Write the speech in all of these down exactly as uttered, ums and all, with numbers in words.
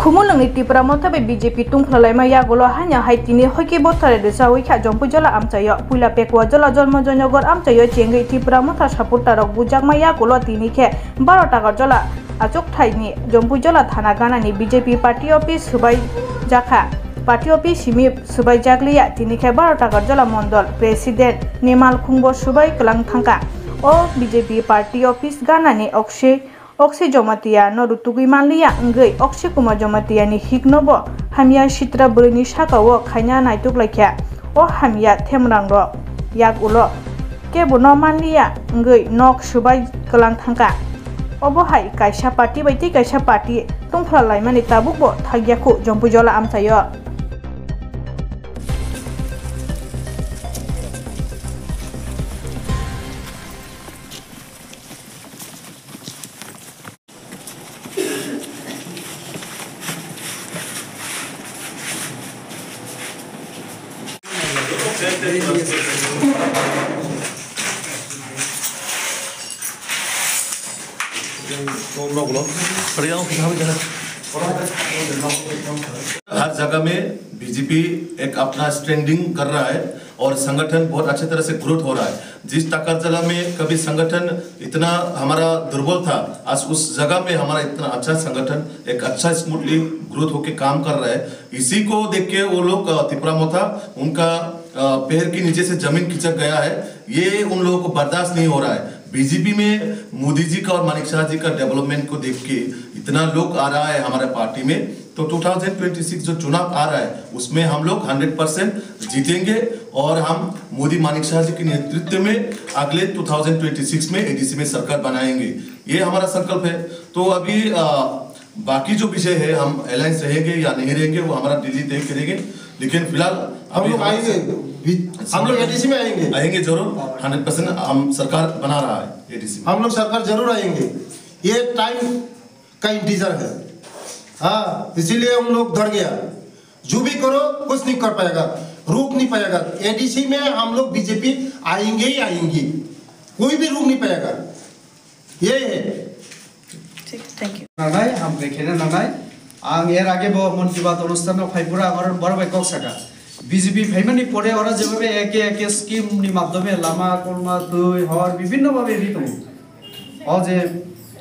Kumulwngni Tipra Motha bai B J P tungphla laima yagulo hanya hai tini hoike bothare rwchawi kha Jompuijola amchaio. Puila Pekwa Jola Jonmojoynagar amchaio chengwi Tipra Motha supporter rok bujakma yagulo tini khe baro Takarjola achukthai ni Jompuijola thana ganani B J P party office swbai jakha. Party office simi swbai jakliya tini khe baro Takarjola mondol president Nimal Khungbo swbai kwlang thangkha. O B J P party office ganani okse Okse Jomatia no rutugwi manliya wngwi Okse Kumar Jomatia ni hik no bo hamya sitra bwrwi ni saka o khaina naituk laikha. O hamya themrang rok yak ulo kebo no manliya wngwi nok swbai kwlang thangkha. Obo hai kaisa party bai tei kaisa party tungphla laimani tabuk bo thakya khu Jompuijola amchaio. हर जगह में बीजेपी एक अपना स्टैंडिंग कर रहा है और संगठन बहुत अच्छे तरह से ग्रोथ हो रहा है। जिस टाकरजला में कभी संगठन इतना हमारा दुर्बल था, आज उस जगह में हमारा इतना अच्छा संगठन, एक अच्छा स्मूथली ग्रोथ होके काम कर रहा है। इसी को देख के वो लोग, अ, तिपरा मोथा, उनका, अ, पैर के नीचे से जमीन खिसक गया है। ये उन लोगों को बर्दाश्त नहीं हो रहा है। बीजेपी में मोदी जी का और मानिक शाह जी का डेवलपमेंट को देख के इतना लोग आ रहा है हमारे पार्टी में, तो टू थाउजेंड ट्वेंटी सिक्स जो चुनाव आ रहा है, उसमें हम लोग हंड्रेड परसेंट जीतेंगे और हम मोदी मानिक शाह जी के नेतृत्व में अगले टू थाउजेंड ट्वेंटी सिक्स में एडीसी में सरकार बनाएंगे। ये हमारा संकल्प है। तो अभी, अ, बाकी जो विषय है, हम अलायंस रहेंगे या नहीं रहेंगे, वो हमारा दिल्ली तय करेंगे। लेकिन फिलहाल हम अभी लोग हमारा आएंगे, सर-, भी-, हम लोग एडीसी में आएंगे। आएंगे जरूर, हंड्रेड परसेंट हम सरकार बना रहा है एडीसी में। हम लोग सरकार जरूर आएंगे, ये टाइम का इंतजार है। हाँ, इसीलिए हम लोग डर गया। जो भी करो, कुछ नहीं कर पाएगा, रोक नहीं पाएगा। एडीसी में हम लोग बीजेपी आएंगे ही आएंगे, कोई भी रोक नहीं पाएगा। Ye. Thank you. Nangnai, hamkrai khaina nangnai. Ang er age bo Mon Ki Baat onusthan no phai pura ang oro borok bai kok saka. B J P phaimani pore oro jebabe eke eke scheme ni madhyome lama, kolma, twi, hor, bibhinno bhabe ri tongo. O je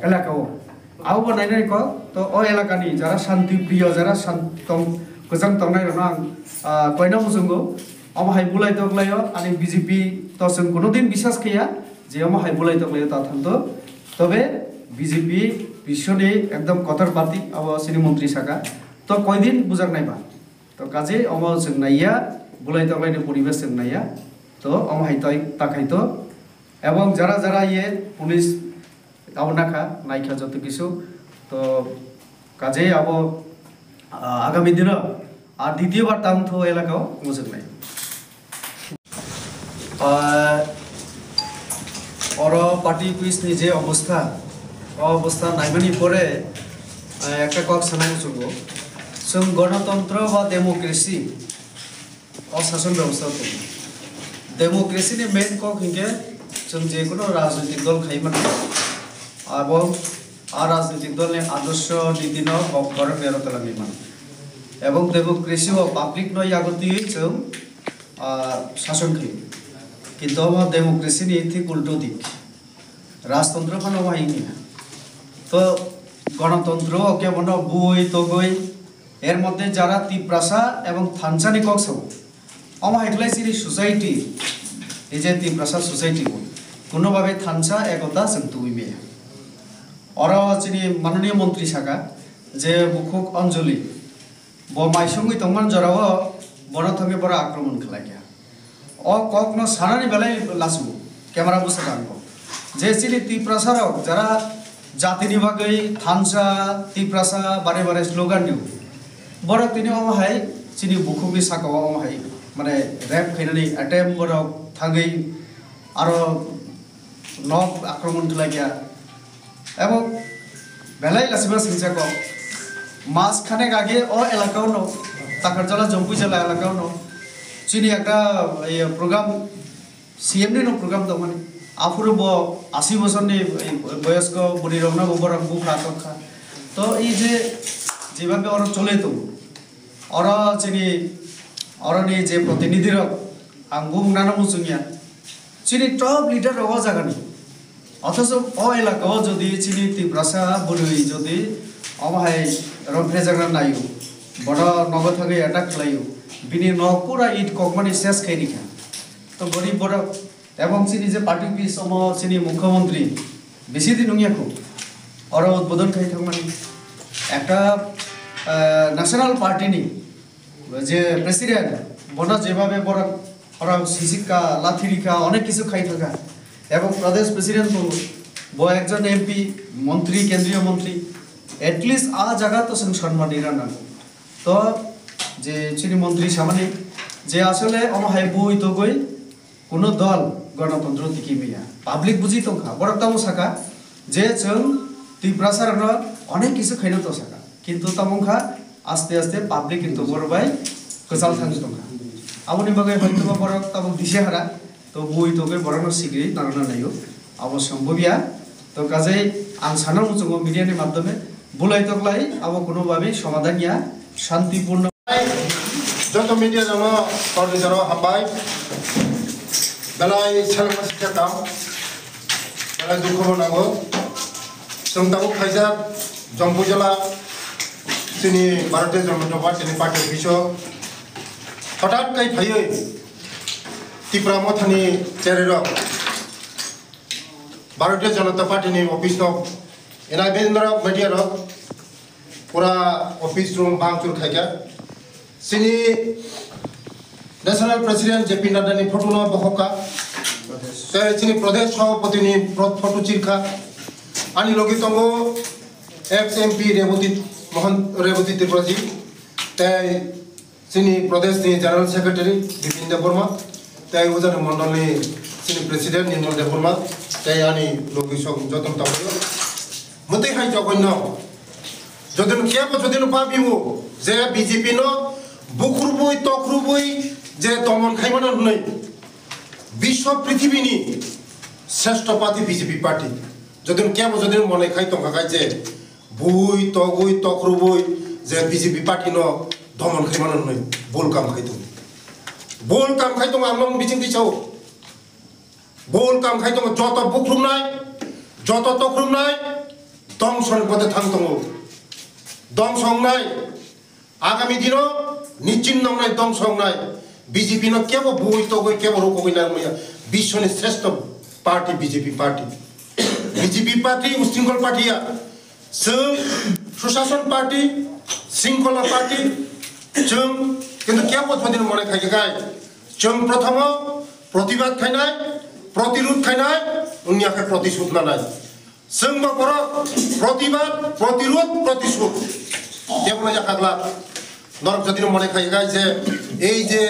elaka o. Abo bo nainai kok, to o elaka ni jara shanti priyo, jara shan-, tong, kwchang tongnai rok no ang, ah, koina muchungo. Omo hai bulai tok laio, ani B J P to chwng kuno din biswas khaiya. Je omo hai bulai tonglaio ta thangto. Tobe B J P biswni ekdom kotor party, abo chini montri saka. To koidin bujak naiba. To kaje omo chwng naiya, bulai tonglaini poribesh chwng naiya. To omo hai toi ta khaito. Ebong jara jara ye police abo nakha, naikha joto kisu. To kaje abo, ah, agami dino, ah, ditiyo bar tang tho elaka o mujak nai. Ah, oro party office ni je obostha, o obostha naimani pore, ah, ekta kok sanai muchungo. Chwng gonotontro ba democracy o sason bebostha tongo. Democracy ni main kok hinkhe chwng je kono rajnitik dol khai mano. Abo a rajnitik dol ni adorsho niti no kok borok berok twlangwi mano. Ebong democracy o public no yago twiwi chwng ah, sason khe. Kintu omo democracy ni thik ulto dik. Rajtantro phano omo hai wngya. To gonotontro o kebono bui togwi er moddhe jara Tiprasa ebong thansa ni kok sao. Omo hai khlai chini society, ei je Tiprasa society bo kuno babe thansa ekota chwng tubui maya. Oro chini mananiya montri saka je bukhuk Anjali, bo mai songwi tongmani jorao bono thangwi borok akromon khlai kha. O kokno sanani belai lasu, camera bwskango. Je chini Tiprasa rok jara jatini bagwi thansa, Tiprasa bare bare slogan rio. Borok tini omo hai chini bukhukni sakao omo hai mane rape khainani attempt borok thangwi aro nok akromon khlai kha. Ebo belai lachima singcha kok. Mas khanek age o elaka o no, Takarjala Jompuijala elaka o no, chini ekta, eh, program, C M ni no program tongmani. Aphuru bo asi bosor ni, eh, boyosko bwrwi rok no bo borok bupha tongkha. To ei je Jebabe oro chole tongo. Oro chini, oroni je protinidhi rok, ang bumung nano muchungya. Chini top leader rok o jagani. Othocho o elaka o jodi chini Tiprasa bwrwi jodi omo hai romphrejakna naio, bono nogo thangwi attack khlaio, bini nok pura it kokmani ses khai rikha. To gori borok ebong chini je party office omo chini mukhyamantri bisi din wngya kho, oro udbodon khai thangmani ekta, eh, national party ni je president, bono jebabe borok, borok sisika, lathi rikha, onek kisu khai thangkha. Ebong Pradesh president bo, bo ekjon M P, montri, kendriyo montri, at least a jaga to chwng sonman rina nango. To je chini montri samani je asole omo hai bui togoi kuno dol gonotontro tiki maya. Public buji tongkha, borok tamo saka je chwng Tiprasa rokno onek kisu khaino to saka. Kintu tamo wngkha aste aste public kintu borok bai kwchal thangwi tongkha. Aboni bagwi hoytoba borok tabuk dise hara, to bui togwi borokno sigri narwkna naio. Abo sombobya. To kajai ang sana muchungo media ni madhyome bulai toklai abo kuno babi somadhan ya, shantipurno. Joto media jono korni jora hambai. Belai selma sikha tam. Belai dukho bo nango. Chwng tabuk khaijak Jampuijala chini Bharatiya Janata Party ni party office o hothat kai phaiwi Tipra Mothani chererok Bharatiya Janata Party ni office no enai bendra media rok pura office room bangchur khaikha. Chini National President J P Nadda ni photo no bokhokha. Tei chini Pradesh Sabhapati ni pro-, photo chirkha. Ani logi tongo ex M P Reboti Mohan, Reboti Tripura ji. Tei chini Pradesh ni General Secretary Bipin Debbarma, tei Ujani Mondol ni chini President Nirmal Debbarma, tei ani logi sok joto no tabukha. Mwtwi hai jogoino, jodi no kebo jodi no pabiwo, je B J P no bukhurubwi, tokhurubwi, je domon khaimano hwnwi, biswa prithibini sreshto party B J P party. Jodi no kebo jodi no monai khai tongkha khai je, bui, togwi, tokhurubwi je B J P party no domon khaimano hwnwi bul kam khai tongo. Bul kam khai tongo, ang nokni bisingtwi sao. Bul kam khai tongo, joto bukhurumnai, joto tokhurumnai, dongso ni pothe thang tongo. Dongso wngnai, agami dino nichim nongnai, dongso wngnai. B J P no kebo bui togwi, kebo rukogwi narwkmaya. Biswani sreshto party B J P party. B J P party ushringkhol party ya. Chwng Sushason party, Shringkhola party, chwng kintu kebo jodi no monai khai khe kai. Chwng prothomo protibad khainai, protirud khainai, wngya khe protisud lanai. Chwng bo borok protibad, protirud, protisud. Kebo no yakha glak. Norok jodi no mone khai kha je, ei je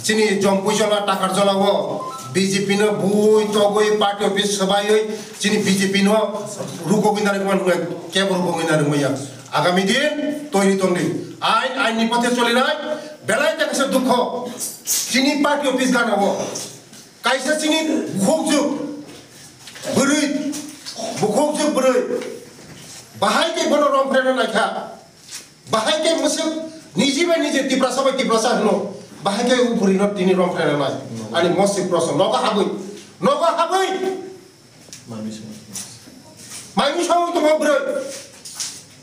chini Jampuijala, Takarjala o B J P no bui togwi party office swbaiwi chini B J P no rukogwi narwkma nuknai, kebo rukogwi narwkmaya. Agami din toiri tongdi. Ain, ain ni pothe cholinai, belai ta kaisa dukho. Chini party office gana o kaisa chini bukhukjwk bwrwi, bukhukjwk bwrwi bahai khe bono romphre rw naikha. Bahai khe mwswk niji bai niji Tiprasa bai Tiprasa hwno. Bahai khe o bwrwino tini romphre rwnai. Ani mosik proso nogo habwi. Nogo habwi. Mai mui songwi tongo bwrwi.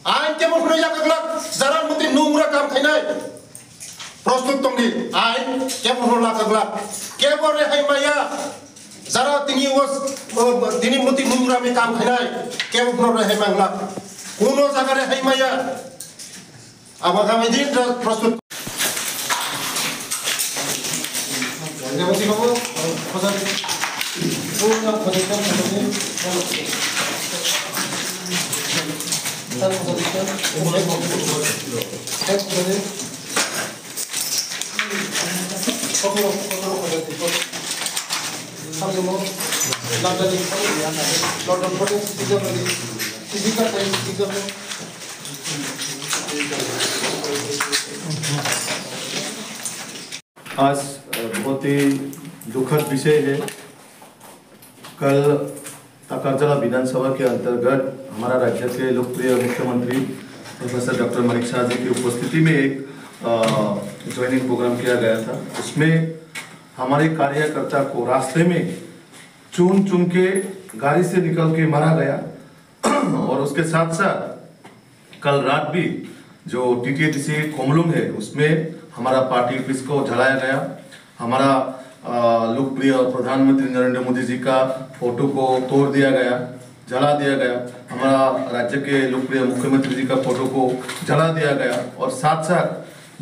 Ang kebo hwnwi yakha glak, jara mwtwi nungra kam khainai. Prostut tongdi, ang kebo hwnwi lakha glak. Kebo rehai maya. Jara tini o, o, tini mwtwi nungra mi kam khainai. Kebo hwnwi rehai manglak. Kuno jaga rehai maya. Abo kami din ta prostut. आज, अ, बहुत ही दुखद विषय है। कल तकरजला विधानसभा के अंतर्गत हमारा राज्य के लोकप्रिय मुख्यमंत्री प्रोफेसर डॉक्टर मानिक शाह जी की उपस्थिति में एक ज्वाइनिंग प्रोग्राम किया गया था। उसमें हमारे कार्यकर्ता को रास्ते में चुन चुन के गाड़ी से निकल के मारा गया। और उसके साथ साथ कल रात भी जो टीटीएडीसी कोमलुंग है, उसमें हमारा पार्टी ऑफिस को जलाया गया। हमारा अ, लोकप्रिय प्रधानमंत्री नरेंद्र मोदी जी का फोटो को तोड़ दिया गया, जला दिया गया। हमारा राज्य के लोकप्रिय मुख्यमंत्री जी का फोटो को जला दिया गया। और साथ साथ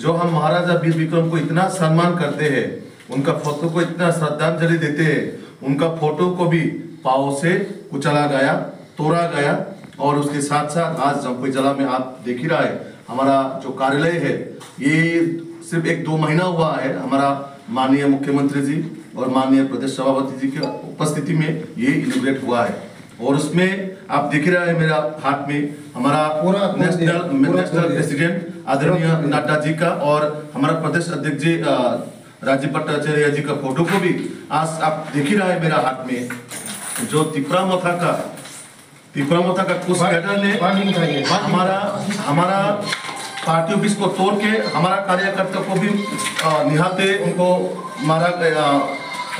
जो हम महाराजा वीर विक्रम को इतना सम्मान करते हैं, उनका फोटो को इतना श्रद्धांजलि देते हैं, उनका फोटो को भी पाँव से कुचला गया, तोड़ा गया। और उसके साथ साथ आज जम्पुई जला में आप देख ही रहा है, हमारा जो कार्यालय है, ये सिर्फ एक दो महीना हुआ है, हमारा माननीय मुख्यमंत्री जी और माननीय प्रदेश सभापति जी की उपस्थिति में ये इनोग्रेट हुआ है। और उसमें आप देख ही रहा है मेरा हाथ में हमारा पूरा नेशनल, नेशनल प्रेसिडेंट आदरणीय नड्डा जी का और हमारा प्रदेश अध्यक्ष जी, अ, राजीव भट्टाचार्य जी का फोटो को भी आज आप देख ही रहा है मेरा हाथ में, जो तिपरा मोथा का, तिपरा मोथा का कुछ कैडर ने हमारा, हमारा पार्टी ऑफिस को तोड़ के हमारा कार्यकर्ता को भी, अ, निहाते उनको मारा, अ,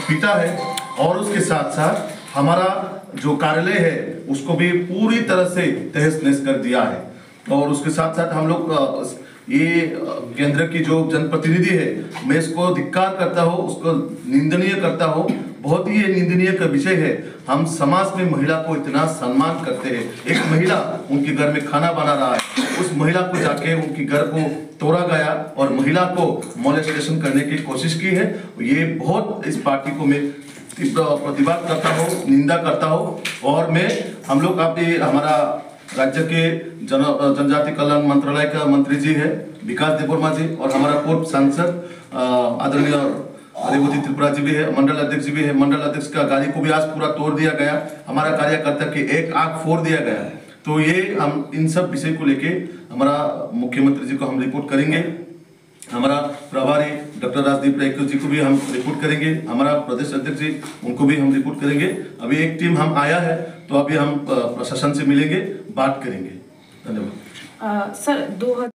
पीटा है। और उसके साथ साथ हमारा जो कार्यालय है, उसको भी पूरी तरह से तहस नहस कर दिया है। और उसके साथ साथ हम लोग, अ, ये, अ, केंद्र की जो जनप्रतिनिधि है, मैं इसको धिक्कार करता हूँ, उसको निंदनीय करता हूँ। बहुत ही ये निंदनीय का विषय है। हम समाज में महिला को इतना सम्मान करते हैं, एक महिला उनके घर में खाना बना रहा है, उस महिला को जाके उनके घर को तोड़ा गया और महिला को मोलेस्टेशन करने की कोशिश की है। ये बहुत, इस पार्टी को मैं तीव्र प्रतिवाद करता हूँ, निंदा करता हूँ। और मैं, हम लोग, आप ये हमारा राज्य के जन, जनजाति कल्याण मंत्रालय का मंत्री जी है विकास देबवर्मा जी, और हमारा पूर्व सांसद, अ, आदरणीय रेवती त्रिपुरा जी भी है, मंडल अध्यक्ष जी भी है। मंडल अध्यक्ष का गाड़ी को भी आज पूरा तोड़ दिया गया, हमारा कार्यकर्ता की एक आंख फोड़ दिया गया। तो ये हम इन सब विषय को लेके हमारा मुख्यमंत्री जी को हम रिपोर्ट करेंगे। हमारा प्रभारी डॉक्टर राजदीप राय जी को भी हम रिपोर्ट करेंगे, हमारा प्रदेश अध्यक्ष जी, उनको भी हम रिपोर्ट करेंगे। अभी एक टीम हम आया है, तो अभी हम, अ, प्रशासन से मिलेंगे, बात करेंगे। धन्यवाद। अ, सर, दो हज़ार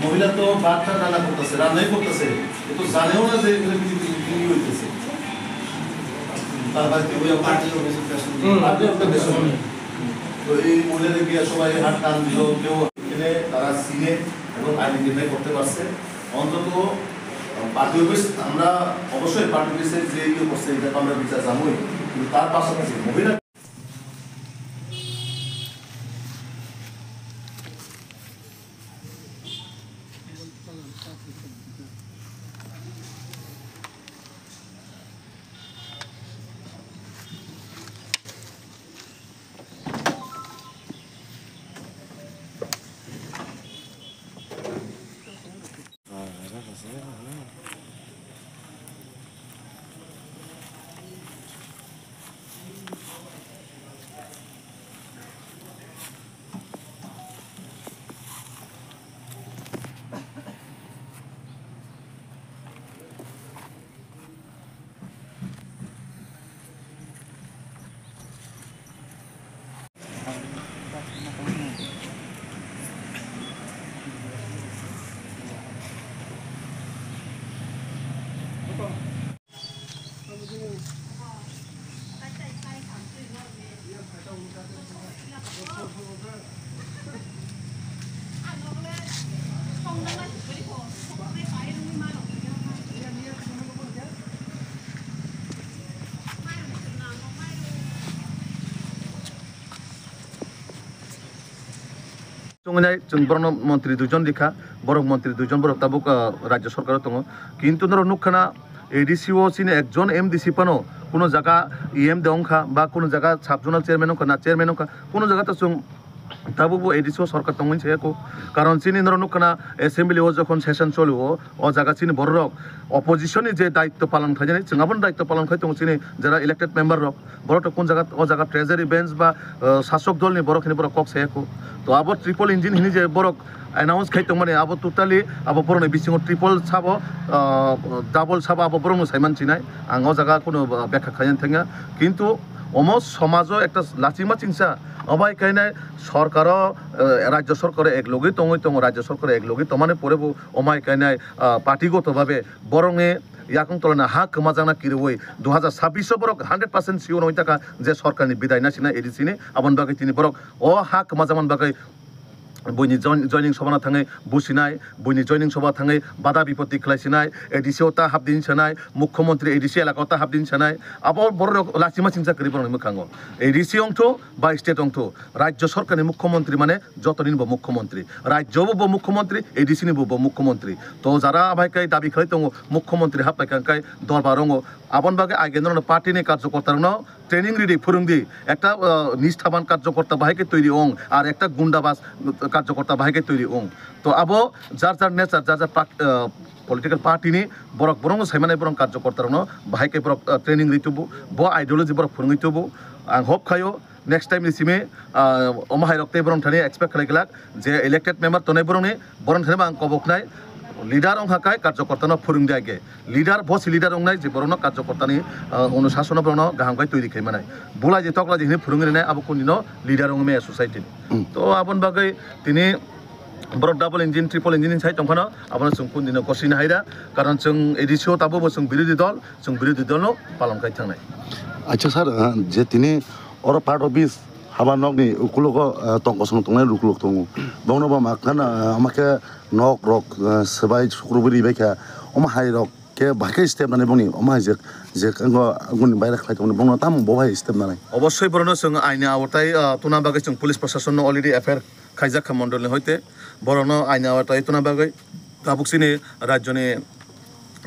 মহিলা তো ভাত রান্না করতেছে, রান্নাই করতেছে, এ তো জানেও না যে এখানে কিছু কিছু কি হইতেছে। তার বাড়িতে ওই পার্টি অর্গানাইজেশন, হুম। Party organisation. তো এই মহিলাদের গিয়ে সবাই হাত টান দিল, কেউ এখানে তারা চিনে এবং আইডেন্টিফাই করতে পারছে। অন্তত পার্টি অফিস, আমরা অবশ্যই পার্টি অফিসের যে ইয়ে করছে, এটা তো আমরা বিচার জানবই, কিন্তু তার পাশাপাশি মহিলা Chungnai chwng borokno montri duijon rikha, borok montri duijon borok tabuk, ah, rajya sorkaro tongo. Kintu norok nukha na, A D C o chini ekjon M D C phano kuno jaga E M de wngkha ba kuno jaga sub zonal chairman wngkha na chairman wngkha, kuno jaga to chwng Tabukbo A D C o sorkar tongmani saya ko. Karon chini norok nukha na assembly o jokhon session choli o, o jaga chini borok opposition ni je daitto palon khainani, chwng abono daitto palon khai tongo chini jara elected member rok. Borok to kun jaga, o jaga treasury bench ba, uh, sasok dol ni borok hini borok kok saya ko. To abo triple engine hini je borok announce khai tongmani abo totally abo borokni bisingo triple sabo, uh, double sabo abo borokno saiman chinai. Ang o jaga kuno, uh, bekha khaina thangya. Kintu omo somajo ekta lachima chingsa obai kainai sorkaro, uh, rajyo sorkaro ek logwi tongwi tongo, rajyo sorkaro ek logwi tongmani pore bo omai kainai, uh, party goto babe borokni yakung tolana ha kwmajakna kiriwi dui hajar sabbish o borok hundred percent sure wngwi taka je sorkarni bidai nasinai A D C ni aboni bagwi tini borok o ha kwmajakmani bagwi buini join-, joining sobana thangwi businai, buini joining soba thangwi bada bipoti khlai sinai, A D C o ta habdin sanai, mukhyamantri A D C elaka o ta habdin sanai, abo borok lachima chingsa kwrwi borokni mwkhango. A D C ongthu ba state ongthu, rajyo sorkarni mukhyamantri mane jotoni bo mukhyamantri, rajyo bo bo mukhyamantri, A D C ni bo bo mukhyamantri. To jara abai kai dabi khlai tongo mukhyamantri hap pai kang kai dorbar ongo, aboni bagwi age norokno party ni karjokorta rokno training ridi, phwrwngdi, ekta, uh, nisthaban karjokorta bahai khe toiri ong, ar ekta gundabas karjokorta bahai khe toiri ong. To abo jar jar nature, jar jar pak-, uh, political party ni borok, borokno saimanai borok karjokorta rokno bahai khe borok, uh, training ri tubu, bo ideology borok phwrwngwi tubu. Ang hope khaio next time ni simi, uh, omo hai rok tei borok thani expect khlai glak je elected member tongnai borokni, borok thani bo ang koboknai leader ongkha kai karjokorta no phwrwngdi age. Leader, bosi leader wngnai je borokno karjokortani, ah, onusasono borokno kaham khe toiri khai manai. Bulai je tokla je hinwi phwrwngwi rwnai abo kundino leader wngwi maya society ni. Hmm. To aboni bagwi tini borok double engine, triple engine ni sai tongphano abono chwng kundino gosini haira. Karon chwng A D C o tabukbo chwng birodhi dol, chwng birodhi dolno palon khai thangnai. Acha sir, ah, je tini oro part office haba nokni ukulogo, ah, tong kosong tongnai ukulok tongo. Bongno bo makhan, ah, ama khe nok rok, ah, swbai sukrubwi ribai kha. Omo hai rok khe bahai khe step nani bongni omo hai je, je kango aguni baira khlai tongmani bongno tamo bo hai step nanai. Obosoi borokno chwng aini awatai, ah, tuna bagwi chwng police proshasonno already F I R khaijak kha mondolni hoite. Borokno aini awatai tuna bagwi tabuk chini rajyoni,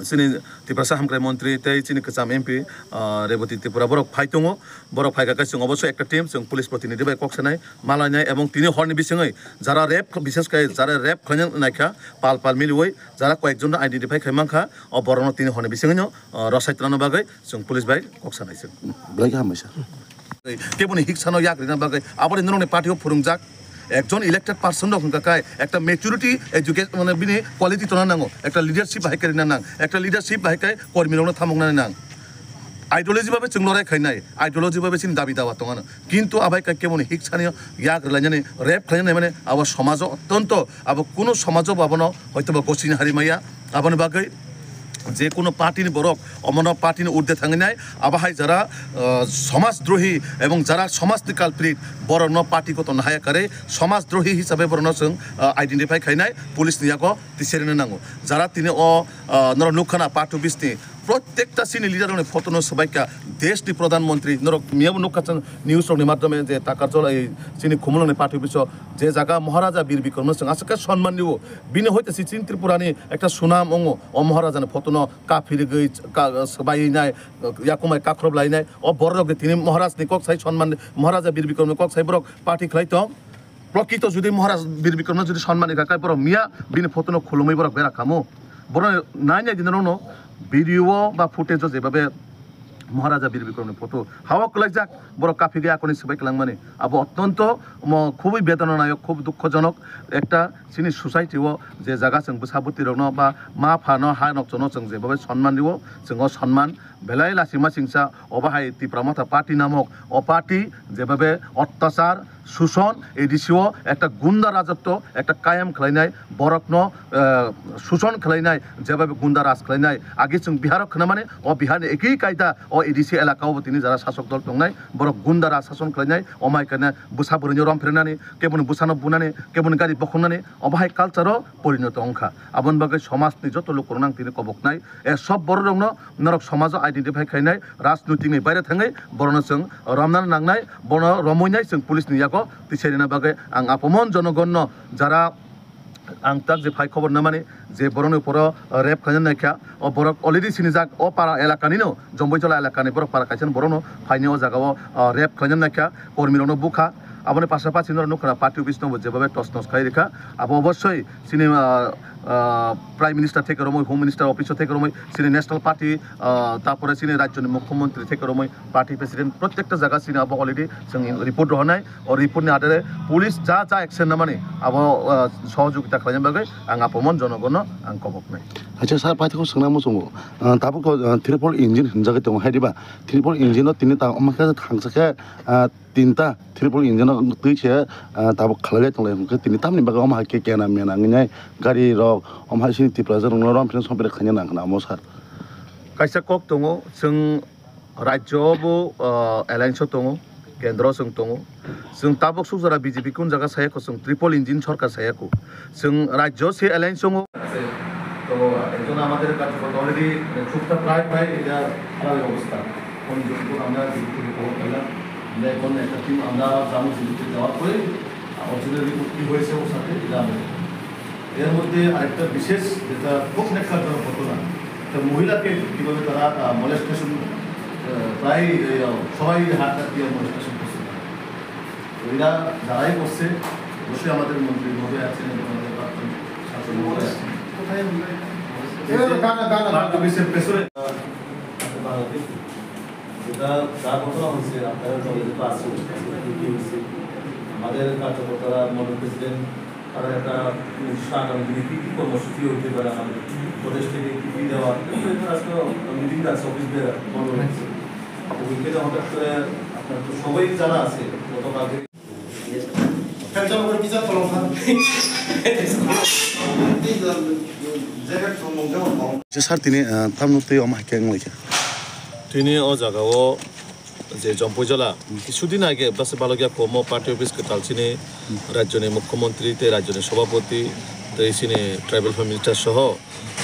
chini Tiprasa hamkrai montri tei chini kwcham M P, ah, Rebati Tripura borok phai tongo. Borok phai kha khe chwng obosoi ekta team chwng police protinidhi bai kok sanai, malainai, ebong tini horni bisingwi jara rape, bishesh khe jara rape khlaina naikha pal pal miliwi jara koyekjon no identify khai mankha. O borokno tini horni bisingwino, ah, rwsai twlangna bagwi chwng police bai kok sanai chwng. Belai khe hambai sir. Keboni hiksano yak rina bagwi aboni norokni party o phwrwngjak ekjon elected person rok hwnkha khe ekta maturity education mane bini quality tongna nango, ekta leadership bahai khe rina nang, ekta leadership bahai khe kormi rokno thamokna nang. Ideology babe chwng lorai khainai, ideology babe chini dabi dawa tongano. Kintu abai khe keboni hiksani yak rwlainani, rape khlainani mane abo somajo ottonto, abo kunu somajo bo abono hoytoba gosini hari maya. Aboni bagwi je kunu party ni borok omono party ni urde thanginai, abo hai jara, ah, somaj drohi ebong jara somaj ni culprit borokno party kotorno haya kare somaj drohi hisabe borokno chwng, ah, identify khainai police ni yago tisarina nango. Jara tini o, ah, norok nukha na party office ni Protekta chini leader rokni photo no swbaikha, desh ni pradhan mantri norok miyabo nukha chwng news rokni madhyome je Takarjala ei chini Khumulwngni party office o je jaga Maharaja Bir Bikram no chwng aswk khe sonman rio, bini hoite si chini Tripura ni ekta sunam wngo, o Maharaja ni photo no kaphi rigwi ka-, swbaiwi nai, yakumai kakhrob lai nai, o borok rok tini Maharaj ni kok sai sonman, Maharaja Bir Bikram ni kok sai borok party khlai tong. Prokrito jodi Maharaj Bir Bikramno jodi sonmani kha, kai borok miya bini photo no khulumwi borok bera kamo. Borok nai nai dinarokno video o ba footage o jebabe Maharaja Bir Bikramni photo hao kwlaijak, borok kaphi gaya koni swbai kwlangmani. Abo ottonto mo khubui bedonanayok, khub dukhojonok ekta chini society o je jaga chwng bwsa bwtwi rokno ba ma phano ha nokchono chwng jebabe sonman rio, chwng o sonman belai lachima chingsa. Obo hai Tipra Motha Party namok, o party jebabe ottachar, suson, A D C o ekta gunda rajotwo, ekta kayam khlainai, borokno, eh, suson khlainai, jebabe gunda raj khlainai. Agi chwng Bihar o khwnamani, o Bihar ni ekhi kaida o A D C elaka o bo tini jara sasok dol tongnai, borok gunda raj sason khlainai, omai kainai bwsa bwrwino romphrenani, keboni bwsano bunani, keboni gari bokhoknani, obo hai culture o porinoto wngkha. Aboni bagwi somaj ni joto lukurokno ang tini koboknai, eh, sob borok rokno norok somajo identify khainai, rajnoitik ni baire thangwi borokno chwng romna nangnai, bono romwi nai chwng police ni yago tisai rina bagwi ang apomon jonogonno jara ang tak je phai khobor namani je borokni uporo rape khlaina naikha, o borok already sinijak o para elaka nino, Jomboijola elaka ni borok para kaisa borokno phaini o jaga o, o, rape khlaina naikha, kormi rokno bukha, Aboni pasapasi norok nukha na party office no bo jebabe tos nos khai rikha. Abo obossoi chini, ah, ah, Prime Minister theke romwi, Home Minister office o theke romwi, chini National Party, ah, tapore chini rajyoni Mukhyamantri theke romwi, party president, protekta jaga chini abo already chwng report rohornai. O report ni adare police ja ja action namani abo, ah, sohojogita khlaina bagwi ang apomon jonogono ang koboknai. Acha sir, paithakgo swngna muchungo. Ah, tabuk, ah, triple engine hinjagwi tongo hai diba? Triple engine no tini ta omo khe thangsa khe, ah, tinta triple engine no twi se, ah, tabuk khalai tonglai hwnkhe tini tamni bagwi omo hai khe kena mena wngnai gari rok omo hai sini Tiprasa rokno rom phino sompre khaina nang khna omo sir. Kaisa kok tongo, chwng rajyo bo, ah, alliance o tongo, kendro chwng tongo. Chwng tabuk suk jora B J P kun jaga saya ko, chwng triple engine sorkar saya ko. Chwng rajyo se alliance tongo. তো একজন আমাদের কার্যকর্তা already, মানে, চুপটা প্রায় প্রায় এটা খারাপ অবস্থা। কোন যতটুকু আমরা দিক থেকে খবর পেলাম, আমরা এখন একটা টিম আমরা জামু সিদ্দিককে দেওয়ার পরে অরিজিনাল রিপোর্ট কী হয়েছে ওর সাথে, এটা আমরা দেখব। এর মধ্যে আরেকটা বিশেষ, যেটা খুব ন্যাক্কারজনক ঘটনা, একটা মহিলাকে কীভাবে তারা, আহ, মলেস্টেশন, আহ, প্রায়, এই, আহ, সবাই হাত হাত দিয়ে মলেস্টেশন করছে। তো এরা যারাই করছে, অবশ্যই আমাদের মন্ত্রী মহোদয় আছেন এবং আমাদের প্রাক্তন শাসক মহোদয় আছেন। এবার গানা, গানা, গানা। পার্ক অফিসের পেছনে। এটা যা ঘটনা হয়েছে, আপনারা দলে তো আছেন, কি হয়েছে? আমাদের কার্যকর্তারা, মন্ডল প্রেসিডেন্ট, তারা একটা নির্দিষ্ট আগামী দিনে কী কী কর্মসূচি হইতে পারে, আমাদের প্রদেশ থেকে কী কী দেওয়া, এগুলো এখানে আজকে মিটিং ডাকছে, অফিস বেয়ার বন্ধ হয়েছে। তো ওইখানে হঠাৎ করে আপনার তো সবাই জানা আছে, গতকালকে Je sir tini, ah, tamno twi omo hai khe wng lai kha. Tini o jaga o je Jompuijala, hmm, kisudin age bwsa balokya komo party office kwtal chini, hmm, rajyoni mukhyamantri tei rajyoni sobhapoti tei chini tribal affairs minister soho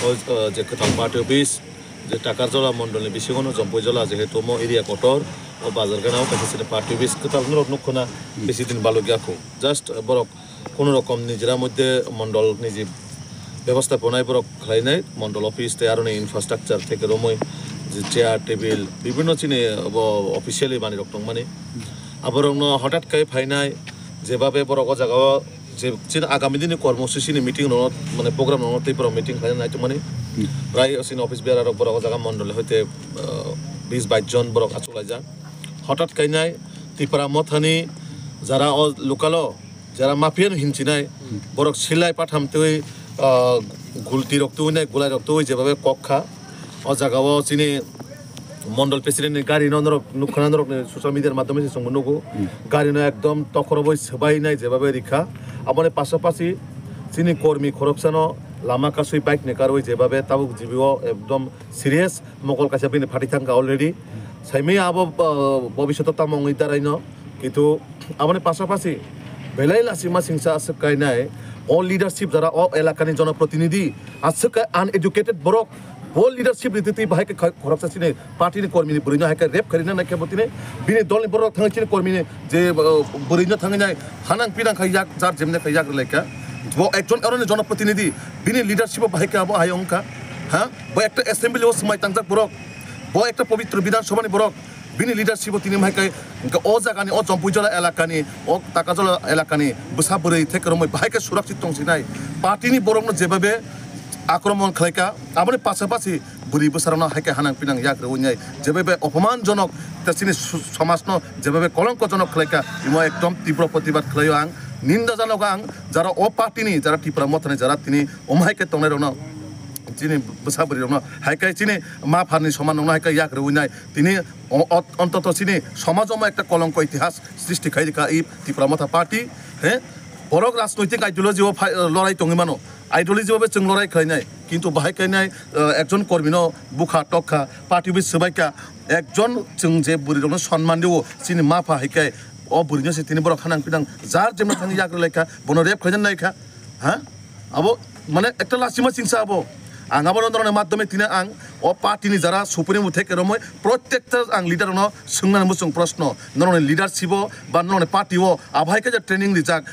o, ah, je kwtal party office je Takarjala mondolni bisingono Jompuijala jehetu omo area kotor, o bazar gana o kaisa chini party office kwtal norok nukho na, hmm, bisi din balokya kho. Just borok kono rokom nijera moddhe mondol niji bebostaponai borok khlainai, mondol office tei aroni infrastructure theke romwi je chair, table, bibhinno chini bo officially manwi rok tongmani. Aborokno hothat khai phainai, jebabe borok o jagao je chini agami dini kormosuchini meeting rokno, mane program rokno tei borok meeting khlaina naitongmani. Hmm. Prai chini office bearer rok borok o jaga mondol hoite, ah, bis bais jon borok achuk laijak. Hothat khainai Tipra Mothani jara o local o jara mafia no hinchinai, hmm, borok silai patham twi, ah, gulti rok twi nai, gulai rok twi jebabe kok kha. O jaga o chini mondol president ni gari no norok nukha na, norok ni social media ni madhyome se chwngbo nugo. Hmm. Gari no ekdom tokhoroboi swbai nai jebabe rikha. Aboni pasapasi chini kormi khoroksa no lama kasui bike ni karwi jebabe tabuk G B o ekdom serious mokol kaisa bini phatwi thangkha already. Saimaya abo, uh, bobishoto tamo wngwi darai no. Kintu aboni pasapasi belai lachima singsa aswk kainai o leadership jara o elakani jonoprotinidhi aswk kai uneducated borok bo leadership ni twi bahai khe khoroksa chini party ni kormi ni bwrwi no hai khe rape khairina nai khe bo tini bini dol ni borok thangwi chini kormi ni je, uh, bwrwi no thangwi nai hanang pinang khai yak jar jemne khai yak rwlai kha. Bo ekjon aroni jonoprotinidhi bini leadership o bahai khe abo hai wngkha. Ha? Bo ekta assembly o swmai tangjak borok. Bo ekta pobitro Bidhan Sabha ni borok. Bini leadership o tini hai khe o jaga ni, o Jompuijala elaka ni, o Takarjala elaka ni bwsa bwrwi theke romwi bahai khe surakshit tong sinai. Party ni borok no jebabe akromon khlai kha, aboni pasapasi bwrwi bwsa rok no hai khe hanang pinang yak rwui nai, jebabe opoman jonok tei chini su-, somaj no jebabe kolongko jonok khlai kha, imo ekdom tibro protibad khlai o ang, ninda janogo ang, jara o party ni, jara Tipra Motha ni, jara tini omo hai khe tongnai rok no. Chini bwsa bwrwi rok no hai khe chini ma pharni soman rok no hai khe yak rwui nai. Tini o-, o-, ontoto chini somaj omo ekta kolongko itihas srishti khai rikha i Tipra Motha party. He? Borok rajnoitik ideology o phai, lorai tongwi mano. Ideology o be chwng lorai khlai nai. Kintu bahai khe nai, eh, ekjon kormi no bukha tokha, party office swbai kha. Ekjon chwng je bwrwi rok no sonman rio chini ma pha hai khe o bwrwi no se tini borok hanang pinang jar jemna thangwi yak rwlai kha, bono rape khlai nai kha. Ha? Abo, mane, ekta lachima singsa abo. Ang abo norokni madhyome tini ang o party ni jara supremo theke romwi protekta ang leader no swngnani muchung proshno. Norokni leadership o ba norokni party o abo hai khe je training rijak.